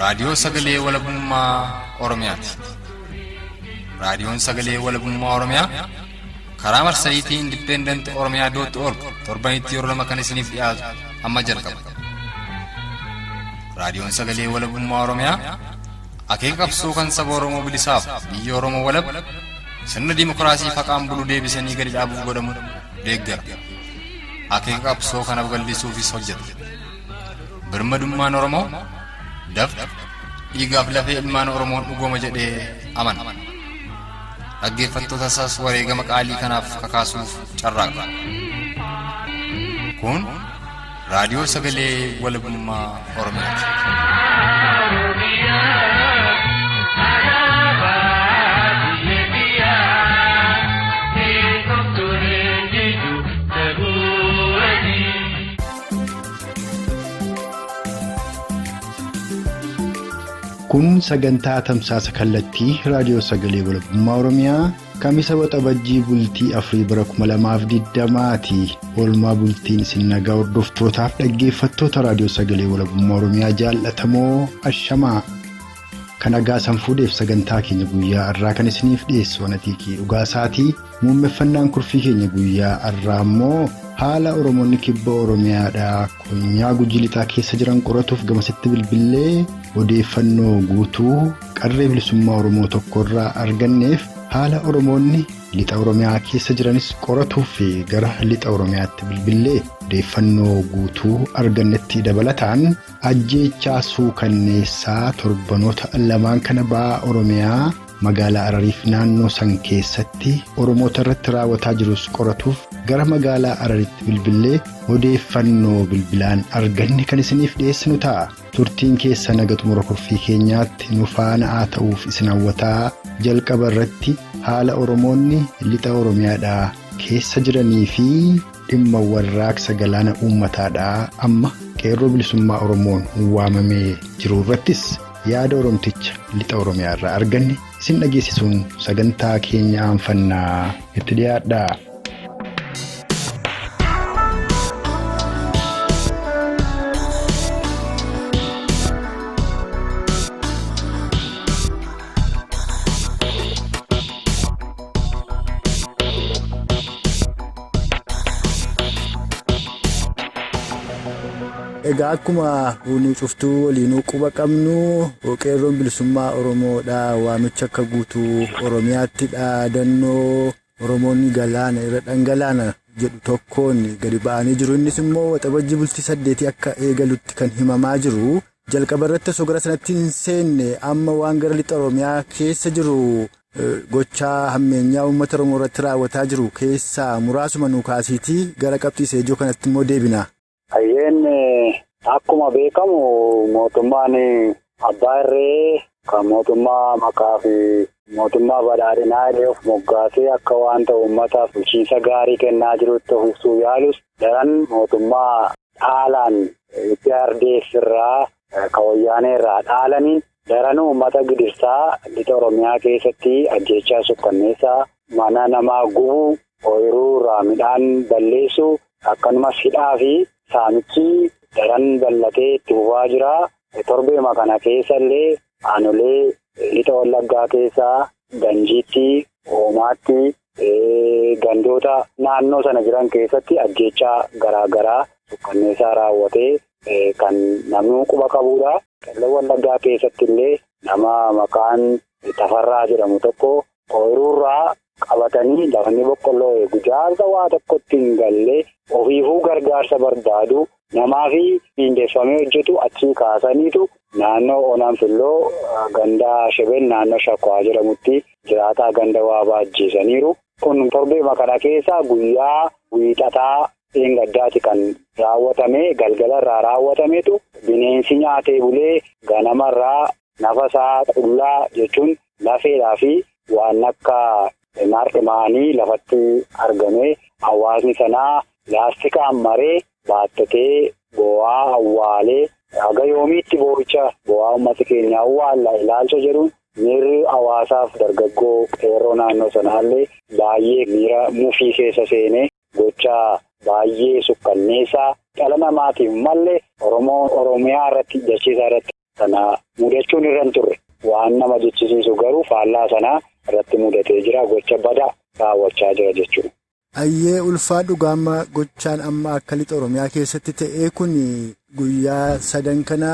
Raadiyoo Sagalee Walabummaa Oromiyaati. Raadiyoon Sagalee Walabummaa Oromiyaa karaa marsariitii Independent Oromiyaa dot org torbanitti yeroo lama kan isiniif dhiyaatu amma jalqaba. Raadiyoon Sagalee Walabummaa Oromiyaa akeeka qabsoo kan saba Oromoo bilisaaf biyya Oromoo walab sirna dimookiraasii faqaan bulu deebisanii gadi dhaabuuf godhamu deeggara. Akeeka qabsoo kana babal'isuufis hojjeta. Birmadummaan Oromoo dafqa dhiigaaf lafee ilmaan Oromoon dhugooma jedhee amana. Dhaggeeffattoota isaas wareegama qaalii kanaaf kakaasuuf carraaqa. Kun raadiyoo sagalee walabummaa Oromiyaati. Kun sagantaa tamsaasa kallattii raadiyoo sagalee walabummaa Oromiyaa Kamisa Waxabajjii bultii afurii bara 2020ti. Oolmaa bultiin isin nagaa hordoftootaaf dhaggeeffattoota raadiyoo sagalee walabummaa Oromiyaa jaallatamoo ashamaa. Kan nagaa sanfuudheef sagantaa keenya guyyaa har'aa kan isiniif dhiyeessu Anatiikii Dhugaasaatii. Muummeffannaan kurfii keenya guyyaa har'aa immoo haala Oromoonni kibba Oromiyaadhaa konyaa Gujii Lixaa keessa jiran qoratuuf gamasitti bilbilee odeeffannoo guutuu qarree bilisummaa Oromoo tokkorraa arganneef haala Oromoonni lixa Oromiyaa keessa jiranis qoratuuf gara lixa Oromiyaatti bilbilee odeeffannoo guutuu argannetti dabalataan ajjeechaa suukanneessaa torbanoota lamaan kana ba'aa Oromiyaa. Magaalaa Arariif naannoo san keessatti Oromoota irratti raawwataa jirus qoratuuf gara magaalaa Araritti bilbilee odeeffannoo bilbilaan arganne kan isiniif dhiyeessinu ta'a. Turtiin keessa naga xumura kurfii keenyaatti nu faana haa ta'uuf isin hawwataa jalqaba irratti haala Oromoonni lixa Oromiyaadhaa keessa jiranii fi dhimma warraaqsa galaana uummataadhaa amma qeerroo bilisummaa Oromoon waamamee jiru irrattis. Yaada Oromticha lixa Oromiyaa irraa arganne isin dhageessisuun sagantaa keenya aanfannaa itti dhiyaadha. Egaa akkuma nu cuftuu waliinuu quba qabnu qeerroon bilisummaa Oromoodha. Waamicha akka guutuu Oromiyaatti dhaadannoo Oromoonni galaana irra dhangalaana jedhu tokkoon gadi ba'anii jiru. Innis immoo waxabajji bultii 8 akka eegalutti kan himamaa jiru. Jalqaba irratti osoo gara sanatti hin seenne amma waan gara lixa Oromiyaa keessa jiru gochaa hammeenyaa uummata Oromoo irratti raawwataa jiru keessaa muraasuma nu kaasiitii gara qabxii seejoo kanatti immoo deebina. Hayyeen akkuma beekamu mootummaan abbaa irree kan mootummaa maqaa fi mootummaa badhaadhinaa illee of moggaasee akka waan ta'u uummataaf bulchiinsa gaarii kennaa jirutti of ibsuu yaalus daran mootummaa dhaalaan EPRDF irraa kan wayyaanee irraa dhaalaniin daran uummata gidirsaa lixa Oromiyaa keessatti ajjeechaa sukkanneessaa mana namaa gubuu ooyiruu irraa midhaan balleessuu akkanumas hidhaa fi saamichi daran bal'atee itti fufaa jira. Torbeema kana keessa illee aanolee lixa Wallaggaa keessaa Ganjiitti, Hoomaatti, gandoota naannoo sana jiran keessatti ajjeechaa garaagaraa sukkanneessaa raawwatee kan namni quba qabudha. Qellem Wallaggaa keessatti illee nama maqaan Tafarraa jedhamu tokko ooyiruurraa qabatanii lafanni boqqolloo eegu jaarsa waa tokkotti hin galle ofiifuu gargaarsa barbaadu namaa fi miindeeffamee hojjetu achii kaasaniitu naannoo Onaanfilloo ganda Shebeen naannoo Shakwaa jedhamutti jiraataa ganda Waabaa ajjeesaniiru. Kun torbeema kana keessa guyyaa wiixataa dheengaddaati kan raawwatame galgalarraa raawwatametu bineensi nyaatee bulee ganamarraa nafasaa qullaa jechuun lafeedhaa fi waan akka mar'imaanii lafatti argame hawaasni sanaa laastikaan maree baattatee bo'aa awwaalee haga yoomiitti boo'icha bo'aa uummata keenya awwaalla ilaalcha jedhuun miirri hawaasaaf dargaggoo qeerroo naannoo sanaallee baay'ee miira mufii keessa seenee gocha baay'ee sukkanneessaa dhala namaatiif mallee Oromoo Oromiyaa irratti jechiisaa irratti. Sana mudachuun irra hin turre. Waan nama jechisiisu garuu faallaa sanaa irratti mudatee jira. Gocha badaa raawwachaa jira jechuudha. Ayyee ulfaadhu gaama gochaan amma akka lixa Oromiyaa keessatti ta'ee kun guyyaa sadan kana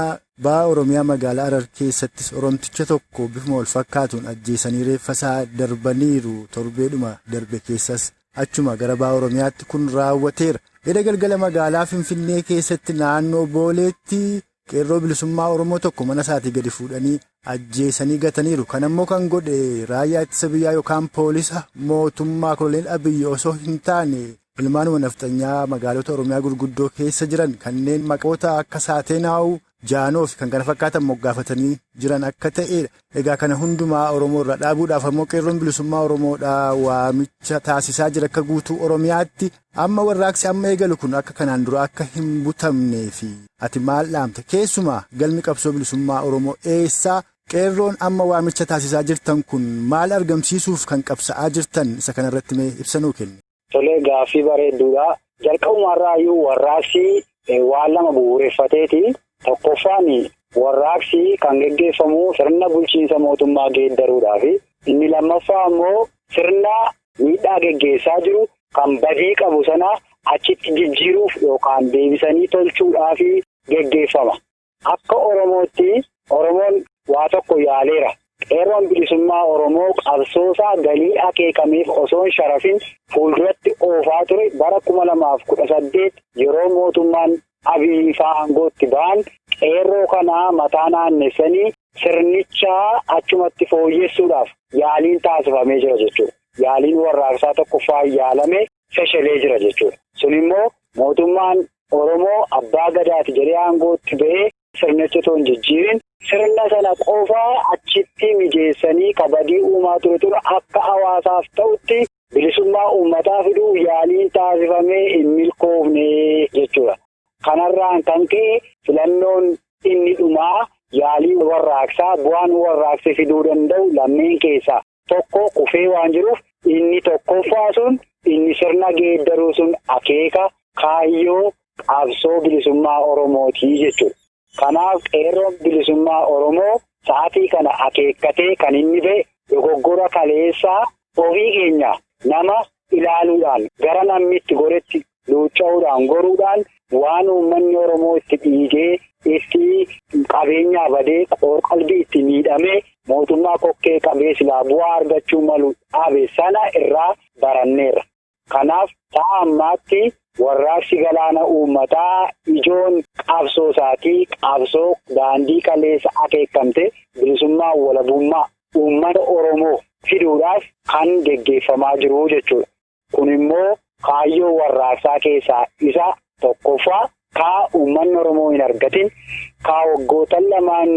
ba'a Oromiyaa magaalaa Harar keessattis Oromticha tokko bifuma wal fakkaatuun ajjeesanii reeffasaa darbaniiru torbeedhuma darbe keessas achuma gara ba'a Oromiyaatti kun raawwateera. Edda galgala magaalaa Finfinnee keessatti naannoo Booleetti qeerroo bilisummaa Oromoo tokko mana isaatii gadi fuudhanii ajjeesanii gataniiru. Kan ammoo kan godhe raayyaa ittisa biyyaa yookaan poolisa mootummaa Koloneel Abiyyi osoo hin taane ilmaanuma nafxanyaa magaalota Oromiyaa gurguddoo keessa jiran kanneen maqoota akka Saateenaawu, Jaanoo fi kan kana fakkaatan moggaafatanii jiran akka ta'edha. Egaa kana hundumaa Oromoo irraa dhaabuudhaaf ammoo qeerroon bilisummaa Oromoodhaa waamicha taasisaa jira akka guutuu Oromiyaatti. Amma warraaqsi amma eegalu kun akka kanaan dura akka hin butamneefi ati maal dhaamta? Keessumaa galmi qabsoo bilisummaa Oromoo eessaa? Qeerroon amma waamicha taasisaa jirtan kun maal argamsiisuuf kan qabsa'aa jirtan isa kanarratti mee ibsa nuu kenni? Tolee, gaaffii bareedduudha. Jalqabumarraayyuu warraaqsi waan lama bu'uureffateeti. Tokkoffaan warraaqsi kan geggeeffamu sirna bulchiinsa mootummaa geeddaruudhaafi. Inni lammaffaa immoo sirna miidhaa geggeessaa jiru kan badii qabu sana achitti jijjiiruuf yookaan deebisanii tolchuudhaafi geggeeffama. Akka Oromootti Oromoon waa tokko yaaleera. Qeerroon bilisummaa Oromoo qabsoosaa galii akeekameef osoo hin sharafin fuulduratti oofaa ture bara 2018 yeroo mootummaan Abiyyi fa'aa aangootti ba'an qeerroo kanaa mataa naannessanii sirnichaa achumatti fooyyessuudhaaf yaaliin taasifamee jira jechuudha. Yaaliin warraaqsaa tokkoffaa yaalame feshelee jira jechuudha. Sun immoo mootummaan Oromoo abbaa gadaati jedhee aangootti ba'ee sirnicha otoo hin jijjiirin sirna sana qofaa achitti mijeessanii kabadii uumaa ture akka hawaasaaf ta'utti bilisummaa uummataa fiduu yaaliin taasifamee hin milkoofne jechuudha. Kanarraan kan ka'e filannoon inni dhumaa yaalii warraaqsaa bu'aan warraaqsi fiduu danda'u lameen keessaa tokko kufee waan jiruuf inni tokkoffaa sun inni sirna geeddaruu sun akeeka kaayyoo qabsoo bilisummaa Oromootii jechuudha. Kanaaf qeerroon bilisummaa Oromoo sa'aatii kana akeekkatee kan inni ba'e dogoggora kaleessaa ofii keenya nama ilaaluudhaan gara namni itti goretti luucca'uudhaan goruudhaan waan uummanni Oromoo itti dhiigee itti qabeenyaa badee qoor-qalbii itti miidhamee mootummaa kokkee qabee silaa bu'aa argachuu malu dhaabe sana irraa baranneerra. Kanaaf sa'a ammaatti warraaqsi galaana uummataa ijoon qabsoo isaatii qabsoo daandii kaleessa akeekamte bilisummaa walabummaa uummata Oromoo fiduudhaaf kan geggeeffamaa jiru jechuudha. Kun immoo kaayyoo warraaqsaa keessaa isa tokkoffaa kaa uummanni Oromoo hin argatin kaa waggootan lamaan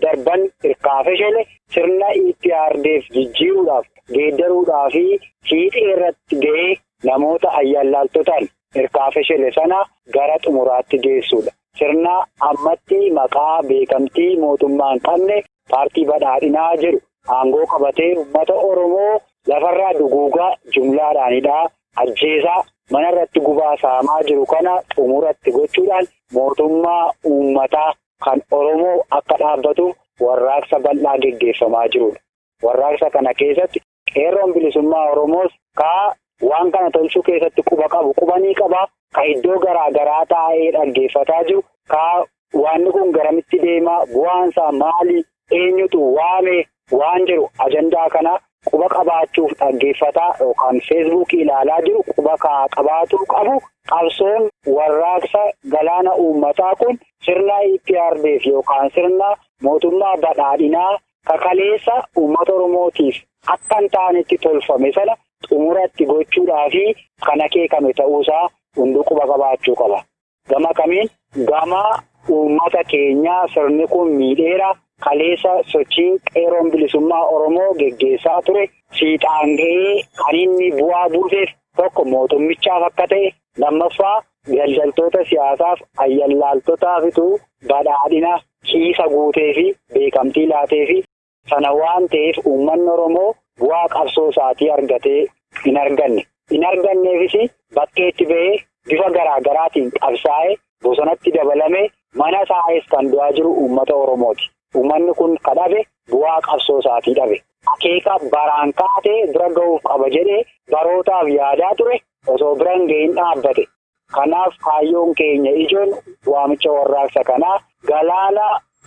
darban hirkaa feshele sirna EPRDF jijjiiruudhaaf geeddaruudhaa fi fiixee irratti ga'ee namoota ayyaanlaaltotaan hirkaa feshele sana gara xumuraatti geessuudha. Sirna ammatti maqaa beekamtii mootummaa hin qabne paartii badhaadhinaa jedhu aangoo qabatee uummata Oromoo lafarraa duguugaa jumlaadhaanidha. Ajjeesaa mana irratti gubaa saamaa jiru kana xumuratti gochuudhaan mootummaa uummataa kan Oromoo akka dhaabbatu warraaqsa bal'aa geggeeffamaa jirudha. Warraaqsa kana keessatti qeerroon bilisummaa Oromoos kaa waan kana tolchuu keessatti quba qabu qubanii qabaa ka iddoo garaa garaa taa'ee dhaggeeffataa jiru kaa waanni kun garamitti deemaa bu'aansaa maali eenyutu waame waan jiru ajandaa kana quba qabaachuuf dhaggeeffataa yookaan feesbuukii ilaalaa jiru quba qabaatu qabu qabsoon warraaqsa galaana uummataa kun sirna EPRDF yookaan sirna mootummaa badhaadhinaa kakaleessa uummata Oromootiif akka hin taanetti tolfame sana xumuratti gochuudhaa fi kan akeekame ta'uusaa hunduu quba qabaachuu qaba. Gama kamiin gama uummata keenyaa sirni kun miidheera. Kaleessa sochiin qeerroon bilisummaa Oromoo geggeessaa ture fiixaan ga'ee kan inni bu'aa buuseef tokko mootummichaaf akka ta'e lammaffaa daldaltoota siyaasaaf ayyallaaltotaafitu badhaadhina kiisa guutee fi beekamtii laatee fi sana waan ta'eef uummanni Oromoo bu'aa qabsoo isaatii argatee hin arganne. Hin arganneefis bakkeetti ba'ee bifa garaa garaatiin qabsaa'ee bosonatti dabalame mana isaa'es kan du'aa jiru uummata Oromooti. Uummanni kun ka dhabe bu'aa qabsoo isaatii dhabe. Akeeka baraan kaatee bira ga'uuf qaba jedhee barootaaf yaadaa ture osoo bira hin ga'iin dhaabbate. Kanaaf kaayyoon keenya ijoon waamicha warraaqsa kanaa galaana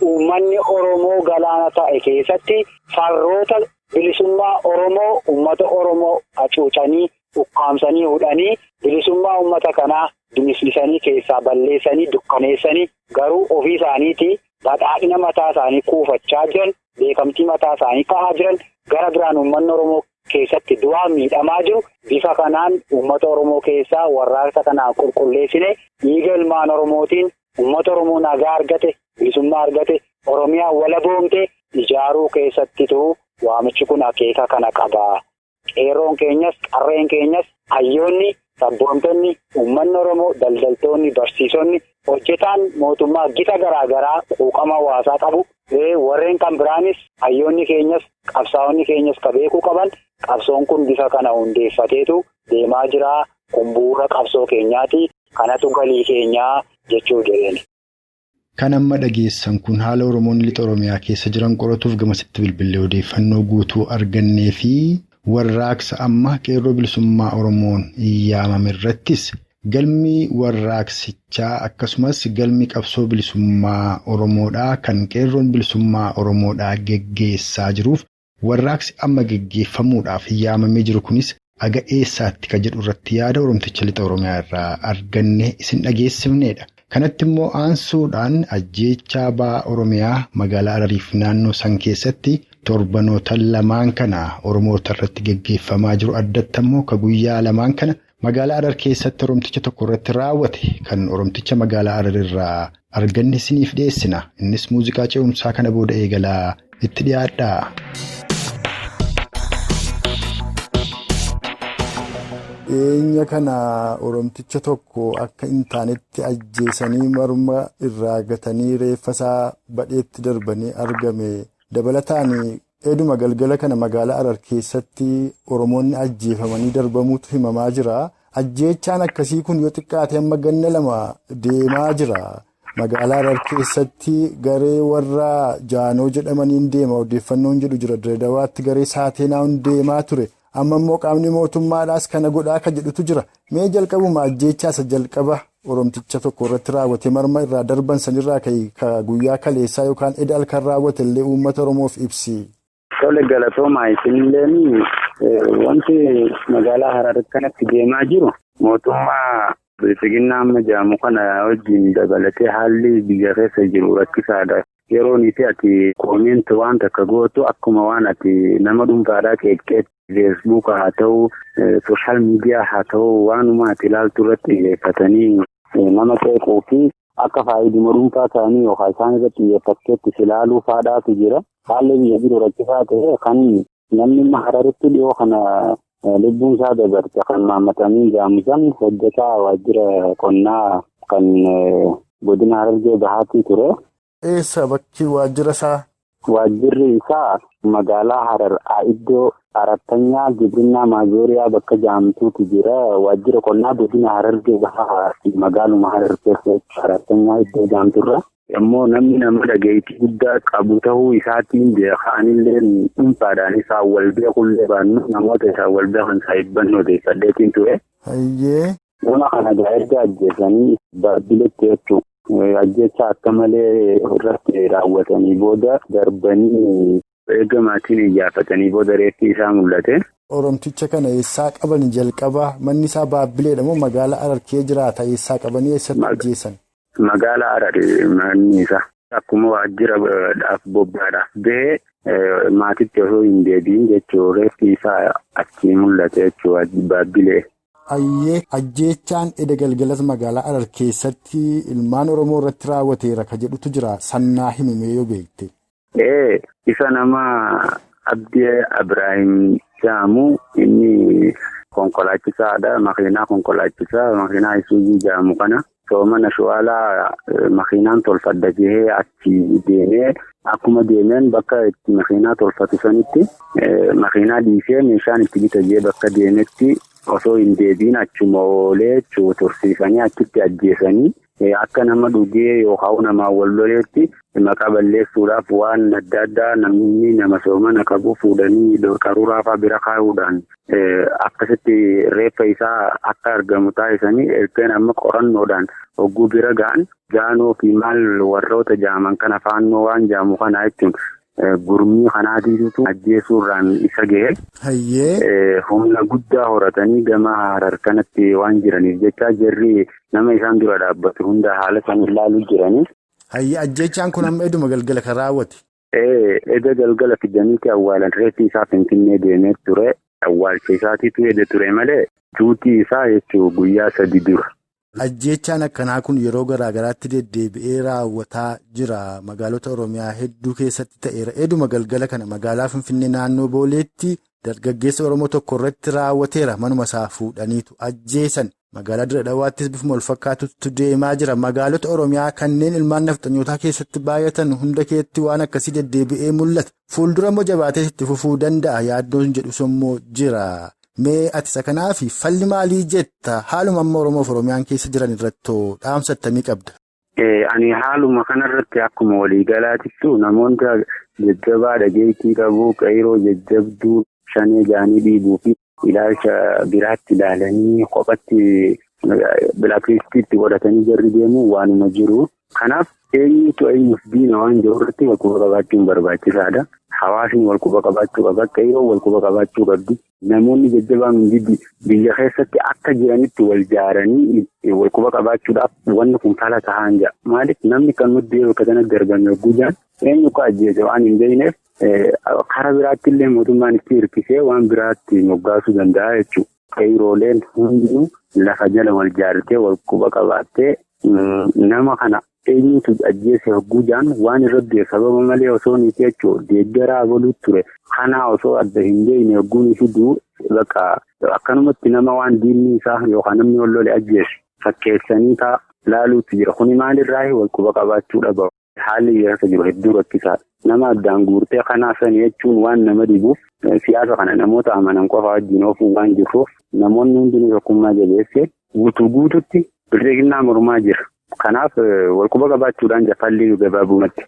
uummanni Oromoo galaana ta'e keessatti farroota bilisummaa Oromoo uummata Oromoo hacuucanii ukkaamsanii hudhanii bilisummaa uummata kanaa dimislisanii keessaa balleessanii dukkaneessanii garuu ofii isaaniitii badhaadhina mataa isaanii kuufachaa jiran beekamtii mataa isaanii kaa'aa jiran gara biraan uummanni Oromoo keessatti du'aa miidhamaa jiru bifa kanaan uummata Oromoo keessaa warraaqsa kanaan qulqulleessine dhiiga ilmaan Oromootiin uummata Oromoo nagaa argate bilisummaa argate Oromiyaa walaboomte ijaaruu keessattituu waamichi kun akeeka kana qaba. Qeerroon keenyas qarreen keenyas hayyoonni sabboontonni uummanni Oromoo daldaltoonni barsiisonni hojjetaan mootummaa gita garaagaraa quuqama hawaasaa qabu. Warreen kan biraanis hayyoonni keenyas qabsaa'onni keenyas ka beekuu qaban qabsoon kun bifa kana hundeeffateetu deemaa jira. Kun bu'uura qabsoo keenyaati. Kanatu galii keenyaa jechuu jedheen. Kan amma dhageessan kun haala Oromoon lixa Oromiyaa keessa jiran qoratuuf gamasitti bilbilee odeeffannoo guutuu argannee fi warraaqsa amma qeerroo bilisummaa Oromoon yaamame irrattis galmi warraaqsichaa akkasumas galmi qabsoo bilisummaa Oromoodhaa kan qeerroon bilisummaa Oromoodhaa geggeessaa jiruuf warraaqsi amma geggeeffamuudhaaf yaamamee jiru kunis aga eessaatti kan jedhu irratti yaada Oromticha lixa Oromiyaa irraa arganne isin dhageessifnedha. Kanatti immoo aansuudhaan ajjeechaa ba'aa Oromiyaa magaalaa Harariif naannoo san keessatti torbanoota lamaan kana Oromoota irratti geggeeffamaa jiru addatti immoo ka guyyaa lamaan kana magaalaa Harar keessatti Oromticha tokko irratti raawwate kan Oromticha magaalaa Harar irraa arganne isiniif dhiyeessina. Innis muuziqaa ce'umsaa kana booda eegalaa itti dhiyaadha. Dhiyeenya kana Oromticha tokko akka hin taanetti ajjeesanii morma irraa gatanii reeffa isaa badheetti darbanii argame. Dabalataan eduma galgala kana magaalaa Harar keessatti Oromoonni ajjeefamanii darbamuutu himamaa jira. Ajjeechaan akkasii kun yoo xiqqaate amma ganna lama deemaa jira. Magaalaa Harar keessatti garee warra Jaanoo jedhamaniin deema odeeffannoon jedhu jira. Dirreedawaatti garee Saateenaawwan deemaa ture. Amma immoo qaamni mootummaadhaas kana godhaa kan jedhutu jira. Mee jalqabuma ajjeechaa isa jalqaba Oromticha tokko irratti raawwate marma irraa darban sanirraa ka guyyaa kaleessaa yookaan eda halkan raawwate illee uummata Oromoof ibsi. Tole galatoomaa isinilleen wanti magaalaa Harar kanatti deemaa jiru mootummaa Bilxiginnaa amma jedhamu kana wajjin dabalatee haalli biyya keessa jiru rakkisaadha. Yeroo nuti ati comment waan takka gootu akkuma waan ati nama dhuunfaadhaa qeeqxeetti Feesbuuka haa ta'u, sooshaal miidiyaa haa ta'u, waanuma ati ilaaltu irratti xiyyeeffatanii nama qeequu fi akka faayiduma dhuunfaa ta'anii yookaan isaan irratti xiyyeeffatteetti ilaaluu faadhaatu jira. Haalli biyya jiru rakkisaa ta'e kan namni immoo Hararitti dhiyoo kana lubbuun isaa dabarte kan maammatamii jaamusan hojjetaa waajjira qonnaa kan godina Harargee Bahaatii ture. Eessa bakki waajjira isaa? Waajjirri isaa magaalaa Harar iddoo Arattanyaa Gibirinaa Maazooriyaa bakka jaamtuutu jira. Waajjira qonnaa godina Harargee Bahaa magaaluma Harar keessa Arattanyaa iddoo jaamturra. Ammoo namni nama dhageettii guddaa qabu ta'uu isaatiin beeka. Anillee dhuunfaadhaan isaan wal beekullee baannu namoota isaan wal beekan saayibban odeeffadheetiin ture. Nama kana erga ajjeesanii baabbiletti jechuudha. Ajjeechaa akka malee irratti raawwatanii booda darbanii eega maatiin iyyaafatanii booda reeffi isaa mul'ate. Oromticha kana eessaa qaban jalqaba? Manni isaa Baabbileedha moo magaalaa Harar kee jiraata? Eessaa qabanii eessatti ajjeesan? Magaalaa Harar manni isaa. Akkuma waajjiraadhaaf bobbaadhaaf bahee maatitti osoo hin deebiin jechuun reeffi isaa achii mul'ate jechuudha Baabbilee. Ayyee ajjeechaan eda galgalas magaalaa Harar keessatti ilmaan Oromoo irratti raawwateera ka jedhutu jira. Sannaa himimee yoo beekte. Isa nama Abdii Abiraahim jedhamu inni konkolaachisaadha. Makiinaa konkolaachisaa makiinaa Isuuzuu jedhamu kana. Soomana Shuwaalaa makiinaan tolfadha jehee achi deemee akkuma deemeen bakka itti makiinaa tolfatu sanitti makiinaa dhiisee meeshaan itti bita jee bakka deemetti osoo hin deebiin achuma oolee tursiisanii achitti ajjeesanii Akka nama dhugee yookaan nama wal loleetti maqaa balleessuudhaaf waan adda addaa namni nama soomana qabu fuudhanii qaruuraa fa'aa bira kaa'uudhaan akkasitti reeffa isaa akka argamu taasisanii ergaan amma qorannoodhaan hogguu bira ga'an jaanoo fi maal warroota jaaman kana faannoo waan jaamu kana jechuun gurmii kanaatiitu ajjeesuurraan isa gahe. Humna guddaa horatanii gama Harar kanatti waan jiraniif jecha jarri nama isaan dura dhaabbatu hunda haala san ilaaluu jiranii. Hayyee ajjeechaan kun amma eduma galgala kan raawwate. Eda galgala fidaniiti awwaalan reeffi isaa Finfinnee deemee ture. Awwaalcha isaatiitu eda ture malee juutii isaa jechuun guyyaa 3 dura. Ajjeechaan akkanaa kun yeroo garaa garaatti deddeebi'ee raawwataa jira. Magaalota Oromiyaa hedduu keessatti ta'eera. Eduma galgala kana magaalaa Finfinnee naannoo Booleetti dargaggeessa Oromoo tokko irratti raawwateera. Manuma isaa fuudhaniitu ajjeesan. Magaalaa Dirre Dhawaattis bifuma wal fakkaatutti deemaa jira. Magaalota Oromiyaa kanneen ilmaan nafxanyootaa keessatti baay'atan hunda keessatti waan akkasii deddeebi'ee mul'ata. Fuuldura immoo jabaatee itti fufuu danda'a. Yaaddoon jedhus immoo jira. Mee ati isa kanaaf falli maalii jetta? Haaluma amma Oromoof Oromiyaan keessa jiran irratti dhaamsa attamii qabda? Ani haaluma kanarratti akkuma waliigalaatittu namoota jajjabaa dhageettii qabu, qeyroo jajjabduu shanee jaanii dhiibuu fi ilaalcha biraatti ilaalanii kophatti bilaakistiitti godhatanii jarri deemu waanuma jiru. Kanaaf eenyutu eenyuuf diina waan jiru irratti walquba qabaachuun barbaachisaadha. Hawaasni walquba qabaachuu qaba. Qeyroo walquba qabaachuu qabdi. Namoonni jajjabaan hundi biyya keessatti akka jiranitti wal jaaranii walquba qabaachuudhaaf wanni kun fala tahaan jira. Maaliif namni kan nuti bakka kanatti darbame yogguu jiran eenyu akka ajjeese waan hin beekneef karaa biraatti illee mootummaan itti hirkisee waan biraatti moggaasuu danda'a jechuudha. Qeyrooleen hundinuu lafa jala wal jaartee walquba qabaattee nama kana eenyutu ajjeese yogguu jiran waan irratti sababa malee osoo ni jechuudha deeggaraa boluu ture. Kanaa osoo adda hin beekne yogguun fiduu bakka akkanumatti nama waan diinni isaa yookaan namni wal lole ajjeese fakkeessanii ta'a laaluutu jira. Kuni maalirraa walquba qabaachuu dhaba. Haalli keessa jiru hedduu rakkisaadha. Nama addaan guurtee kanaa sani jechuun waan nama dhibuuf siyaasa kana namoota amanan qofa wajjin oofuu waan jiruuf namoonni hundinuu tokkummaa jabeessee guutuu guututti bilxiginnaa mormaa jira. Kanaaf walquba qabaachuudhaan jafalli gabaabumatti.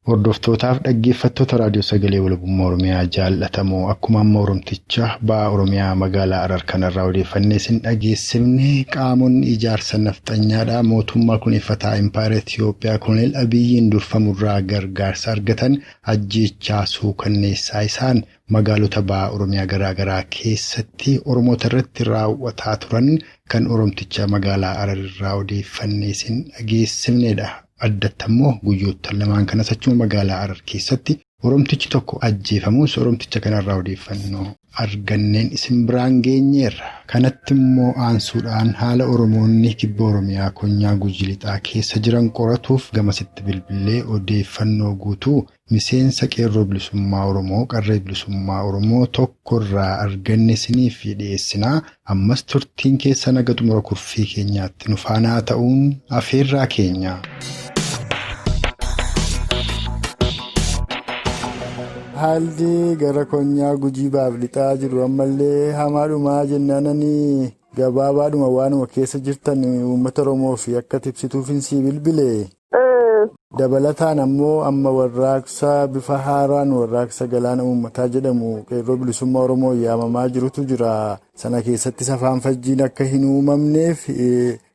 Hordoftootaaf dhaggeeffattoota raadiyoo sagalee walabummaa Oromiyaa jaallatamoo akkuma amma Oromticha ba'a Oromiyaa magaalaa Harar kanarraa odeeffannee isin dhageessifne qaamonni ijaarsa nafxanyaadhaa mootummaa kuneeffataa Impaayera Itiyoophiyaa Koloneel Abiyyiin durfamurraa gargaarsa argatan ajjeechaa suukanneessaa isaan magaalota ba'a Oromiyaa garaagaraa keessatti Oromoota irratti raawwataa turan kan Oromticha magaalaa Harar irraa odeeffannee isin dhageessifnedha. Addatti immoo guyyoota lamaan kanas achuma magaalaa Harar keessatti Oromtichi tokko ajjeefamus Oromticha kanarraa odeeffannoo arganneen isin biraan geenyeerra. Kanatti immoo aansuudhaan haala Oromoonni kibba Oromiyaa konyaa Gujii Lixaa keessa jiran qoratuuf gamasitti bilbilee odeeffannoo guutuu miseensa qeerroo bilisummaa Oromoo qarree bilisummaa Oromoo tokkorraa arganne isiniif dhiyeessinaa. Ammas turtiin keessa naga xumura kurfii keenyaatti nu faanaa ta'uun afeerraa keenya. Haalli gara konyaa Gujii baaf lixaa jiru ammallee hamaadhumaa jennaananii gabaabaadhuma waanuma keessa jirtan uummata Oromoo fi akka tibsituuf si bilbile. Dabalataan ammoo amma warraaqsa bifa haaraan warraaqsa galaana uummataa jedhamu qeerroo bilisummaa Oromoo yaamamaa jirutu jira. Sana keessatti afaan fajjiin akka hin uumamneef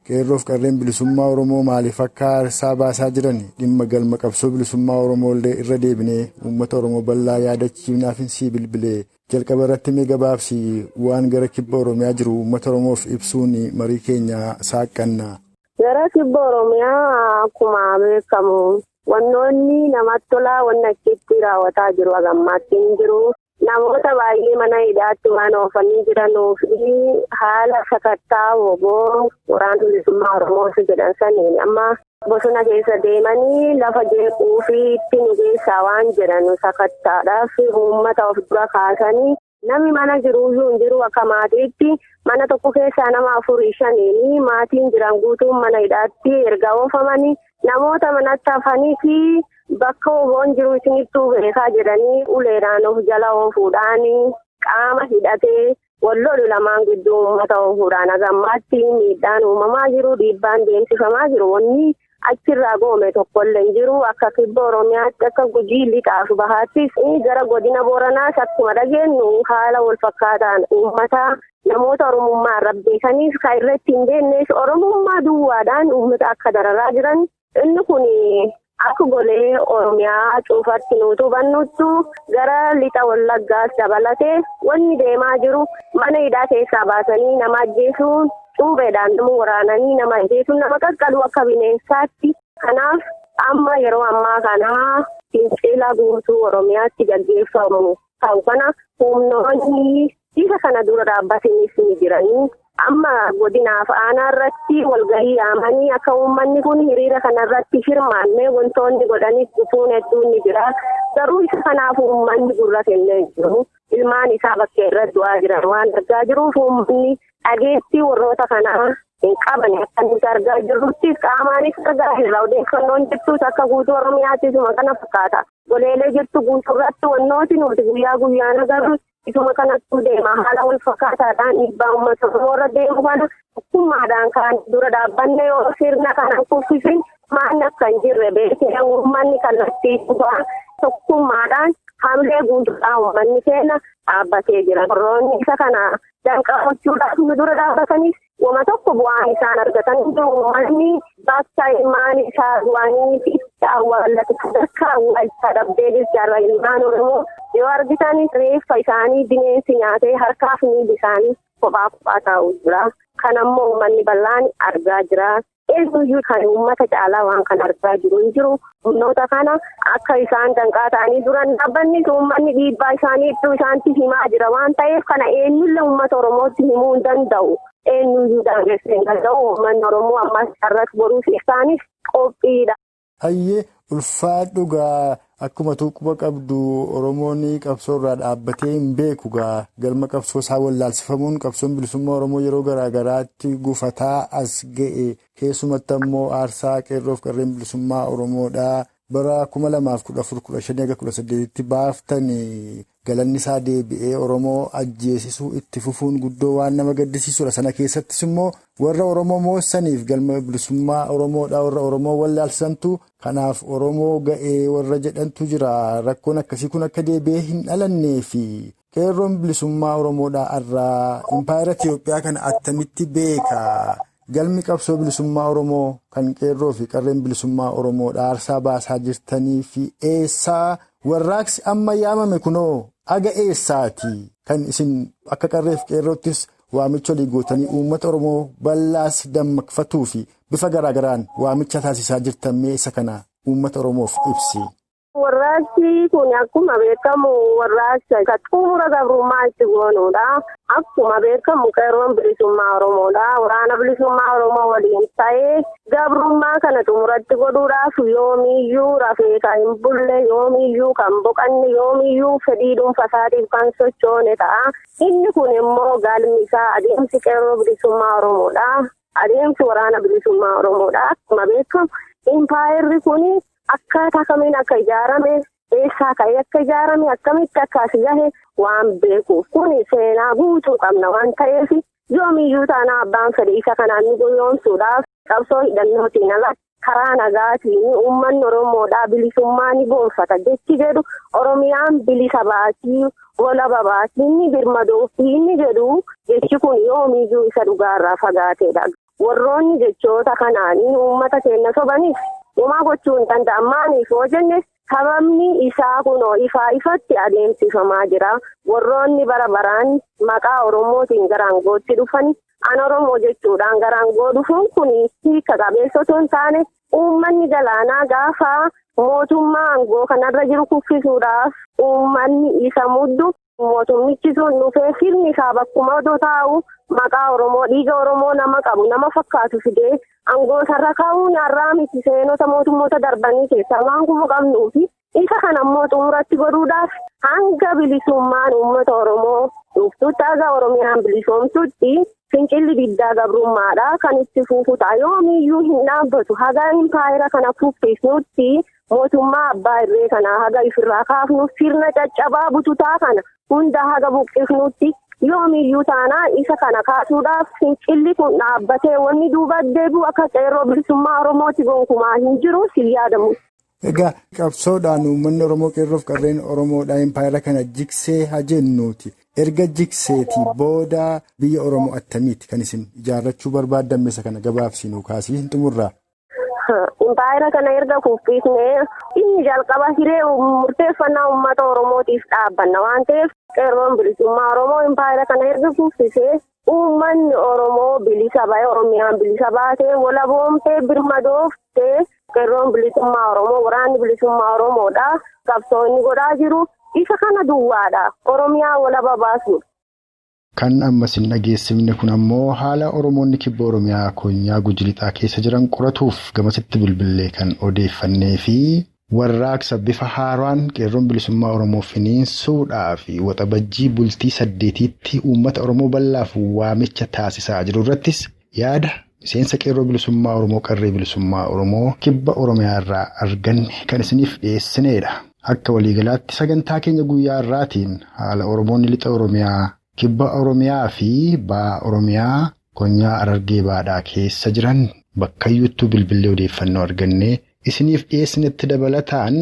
qeerroof qarreen bilisummaa Oromoo maaliif akka aarsaa baasaa jiran dhimma galma qabsoo bilisummaa Oromoo illee irra deebinee uummata Oromoo bal'aa yaadachiifnaaf si bilbile. Jalqaba irratti mee gabaabsi waan gara kibba Oromiyaa jiru uummata Oromoof ibsuun marii keenya saaqanna. Gara kibba Oromiyaa akkuma beekamu wannoonni namatti tolaa wanna achitti raawwataa jiru hagammaatti hin jiru. Namoota baay'ee mana hidhaatti waan oofanii jiranuu fi haala sakattaa woboo waraana bilisummaa Oromoo jedhan saniin amma bosona keessa deemanii lafa jeequu fi itti nu geessaa waan jedhan sakattaadhaaf uummata of dura kaasanii namni mana jiruuyyuu hin jiru akka maatiitti mana tokko keessaa nama 4 5 maatiin jiran guutuun mana hidhaatti erga oofamanii namoota manatti hafanii fi bakka woboon jiru isinittuu beekaa jedhanii uleedhaan of jala oofuudhaan qaama hidhatee Wal lolu lamaan gidduu uummata oofuudhaan hagammaatti miidhaan uumamaa jiru, dhiibbaan deemsifamaa jiru. Wanni achirraa goome tokkollee hin jiru. Akka kibba Oromiyaatti, akka Gujii lixaaf bahaattis, gara godina Booranaas akkuma dhageenyu haala wal fakkaataan uummata namoota Oromummaa irra beekaniif kan irratti hin beeknes Oromummaa duwwaadhaan uummata akka dararaa jiran inni kun akka golee Oromiyaa cuufatti nuti hubannutti gara lixa Wallaggaas dabalatee wanni deemaa jiru mana hidhaa keessaa baasanii nama ajjeesuun, cuubeedhaan nama waraananii nama ajjeesuun, nama qaqqalu akka bineensaatti. Kanaaf amma yeroo ammaa kana fincila guutuu Oromiyaatti gaggeeffamu ta'u kana humnoonni isa kana dura dhaabbatanis ni jiranii. Amma godinaaf aanaa irratti walgahii yaamanii akka uummanni kun hiriira kanarratti hirmaannee wantoonni godhanis dhufuun hedduun ni jira. Garuu isa kanaaf uummanni gurra kennee jiru. Ilmaan isaa bakkee irratti du'aa jiran waan argaa jiruuf uummanni dhageettii warroota kanaa hin qaban akka nuti argaa jirruttis qaamaanis argaa jirra. Odeeffannoon jirtus akka guutuu Oromiyaatti isuma kana fakkaata. Goleelee jirtu guutuurratti wannooti nuti guyyaa guyyaan agarru isuma kanattuu deema. Haala wal fakkaataadhaan dhiibbaa uummata Oromoo irra deemu kana tokkummaadhaan kan dura dhaabbanne yoo sirna kana kuffisin maan akka hin jirre beekee uummanni kallattii dhufaa tokkummaadhaan hamilee guutuudhaan uummanni keenya dhaabbatee jira. Warroonni isa kana danqaa gochuudhaaf nu dura dhaabbatanis wama tokko bu'aan isaan argatan uummanni bakka ilmaan isaa du'anii itti awwaallatu sadarkaa awwaalchaa dhabdee jirti. Ilmaan Oromoo yoo argitan reeffa isaanii bineensi nyaatee harkaaf miilli isaanii kophaa kophaa taa'u jira. Kanammoo uummanni bal'aan argaa jira. Eenyuyyuu kan uummata caalaa waan kan argaa jiru hin jiru. Humnoota kana akka isaan danqaa ta'anii duran dhaabbannis uummanni dhiibbaa isaanii iddoo isaanitti himaa jira waan ta'eef kana eenyullee uummata Oromootti himuu hin danda'u. Eenyuyyuu daangessee hin danda'u. Uummanni Oromoo ammas irratti boruuf isaanis qophiidha. Hayyee ulfaadhu gaa akkuma tuuquba qabdu Oromoon qabsoo irraa dhaabbatee hin beeku gaa galma qabsoo isaa wallaalsifamuun qabsoon bilisummaa Oromoo yeroo garaa garaatti gufataa as ga'e keessumatti ammoo aarsaa qeerroof qarreen bilisummaa Oromoodhaa bara 2014-15-18tti baaftanii galanni isaa deebi'ee Oromoo ajjeesisuu itti fufuun guddoo waan nama gaddisiisudha. Sana keessattis immoo warra Oromoo moossaniif galma bilisummaa Oromoodhaa warra Oromoo wallaalsisantu kanaaf Oromoo ga'ee warra jedhantu jira. Rakkoon akkasii kun akka deebi'ee hin dhalannee fi qeerroon bilisummaa Oromoodhaa irraa impaayera Itiyoophiyaa kana attamitti beeka? Galmi qabsoo bilisummaa Oromoo kan qeerroo fi qarreen bilisummaa Oromoodhaa aarsaa baasaa jirtanii fi eessaa warraaqsi amma yaamame kunoo aga eessaati kan isin akka qarreef qeerroottis waamicha olii gootanii uummata Oromoo bal'aas dammaqfatuu fi bifa garaagaraan waamicha taasisaa jirtan mee isa kana uummata Oromoof ibsi. Warraaqsi kun akkuma beekamu warraaqsa kan xumura gabrummaa itti goonuudha. Akkuma beekamu qeerroon bilisummaa Oromoodha. Waraana bilisummaa Oromoo waliin ta'ee gabrummaa kana xumuratti godhuudhaaf yoomiyyuu rafee kan hin bulle, yoomiyyuu kan boqanne, yoomiyyuu fedhii dhuunfaasaatiif kan sochoone ta'a. Inni kun immoo galmi isaa adeemsi qeerroo bilisummaa Oromoodha. Adeemsi waraana bilisummaa Oromoodha. Akkuma beekamu impaayerri kun akkaataa kamiin akka ijaarame, eessaa ka'ee akka ijaarame, akkamitti akka as gahe waan beekuuf kun seenaa guutuu qabna waan ta'eef yoomiyyuu taanaa abbaan fedhe isa kanaan nu goyoomsuudhaaf qabsoo hidhannootiin ala karaa nagaatiin uummanni Oromoodhaa bilisummaa ni goonfata jechi jedhu Oromiyaan bilisa baatii walaba baatii inni birmadoofii inni jedhu jechi kun yoomiyyuu isa dhugaarraa fagaateedha. Warroonni jechoota kanaanii uummata keenya sobaniif uumaa gochuu hin danda'an. Maaliif yoo jenne sababni isaa kunoo ifaa ifatti adeemsifamaa jira. Warroonni bara baraan maqaa Oromootiin gara aangootti dhufan an Oromoo jechuudhaan gara aangoo dhufuun kun hiika qabeessa osoo hin taane uummanni galaanaa gaafa mootummaa aangoo kanarra jiru kuffisuudhaaf uummanni isa muddu mootummichi sun dhufee sirni isaa bakkuma odoo taa'u maqaa Oromoo dhiiga Oromoo nama qabu nama fakkaatu fidee aangoo sarara kaa'uun har'aa miti seenota mootummoota darbanii keessaa waan kufu qabnuufi isa kana immoo xumuratti godhuudhaaf hanga bilisummaan uummata Oromoo dhuftutti haga Oromiyaan bilisoomtutti fincilli diddaa gabrummaadha kan itti fufu ta'a. Yoomiyyuu hin dhaabbatu. Haga impaayera kana kuffisnutti mootummaa abbaa irree kana haga ifirraa kaafnu sirna caccabaa bututaa kana hunda haga buqqifnutti Yoomiyyuu taanaa isa kana kaasuudhaaf fincilli kun dhaabbatee wanni duuba deebi'u akka qeerroo bilisummaa Oromooti gonkumaa hin jiru si yaadamu. Egaa qabsoodhaan uummanni Oromoo qeerroof qarreen Oromoodhaan impaayera kana jigsee haa jennuuti. Erga jigseetii booda biyya Oromoo attamiiti kan isin ijaarrachuu barbaaddan isa kana gabaabsinuu kaasii hin xumurraa? Impaayera kana erga kuffisnee inni jalqaba hiree murteeffannaa uummata Oromootiif dhaabbanna waan ta'eef qeerroon bilisummaa Oromoo impaayera kana erga kuffisee uummanni Oromoo bilisa ba'ee Oromiyaan bilisa baatee walaboomtee birmadooftee qeerroon bilisummaa Oromoo waraanni bilisummaa Oromoodha. Qabsoo inni godhaa jiru isa kana duwwaadha. Oromiyaa walaba baasuudha. Kan ammas hin dhageessifne kun ammoo haala Oromoonni kibba Oromiyaa konyaa Gujii Lixaa keessa jiran qoratuuf gamasitti bilbilee kan odeeffannee fi warraaqsa bifa haaraan qeerroon bilisummaa Oromoo finiinsuudhaa fi waxabajjii bultii 8tti uummata Oromoo bal'aaf waamicha taasisaa jiru irrattis yaada miseensa qeerroo bilisummaa Oromoo qarree bilisummaa Oromoo kibba Oromiyaa irraa arganne kan isiniif dhiyeessineedha. Akka waliigalaatti sagantaa keenya guyyaa irraatiin haala Oromoonni lixa Oromiyaa. Kibba Oromiyaa fi Ba'a Oromiyaa konyaa Harargee Baadhaa keessa jiran bakkayyuttuu bilbilee odeeffannoo argannee isiniif dhiyeessinetti dabalataan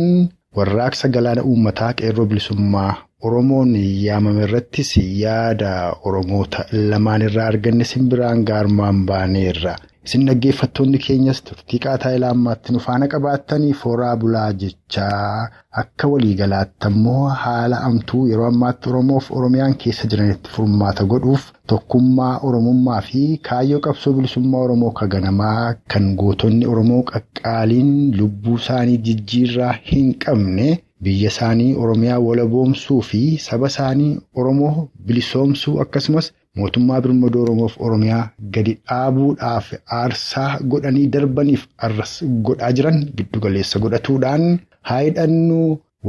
warraaqsa galaana uummataa qeerroo bilisummaa Oromoon yaamame irrattis yaada Oromoota lamaan irraa arganne simbiraan gaarmaan baaneerra. Isin dhaggeeffattoonni keenyas turtii qaataa ilaammaatti nu faana qabaattanii fooraa bulaa jechaa akka waliigalaatti ammoo haala amtuu yeroo ammaatti Oromoof Oromiyaan keessa jiranitti furmaata godhuuf tokkummaa Oromummaa fi kaayyoo qabsoo bilisummaa Oromoo kaganamaa kan gootonni Oromoo qaqqaaliin lubbuu isaanii jijjiirraa hin qabne biyya isaanii Oromiyaa walaboomsuu fi saba isaanii Oromoo bilisoomsuu akkasumas. Mootummaa birmadoo Oromoof Oromiyaa gadi dhaabuudhaaf aarsaa godhanii darbaniif arras godhaa jiran giddugaleessa godhatuudhaan haa hidhannu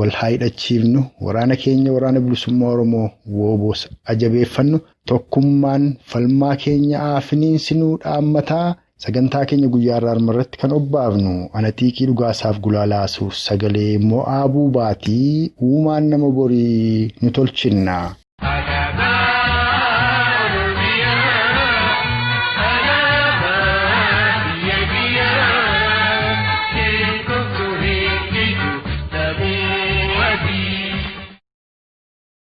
wal haa hidhachiifnu waraana keenya waraana bilisummaa Oromoo wooboos ajabeeffannu tokkummaan falmaa keenya aafiniinsinuu dhaammataa sagantaa keenya guyyaa irraa irratti kan obbaafnu anatiikii dhugaasaaf gulaalaasuuf sagalee mo'aa buubaatii uumaan nama borii nu tolchinna.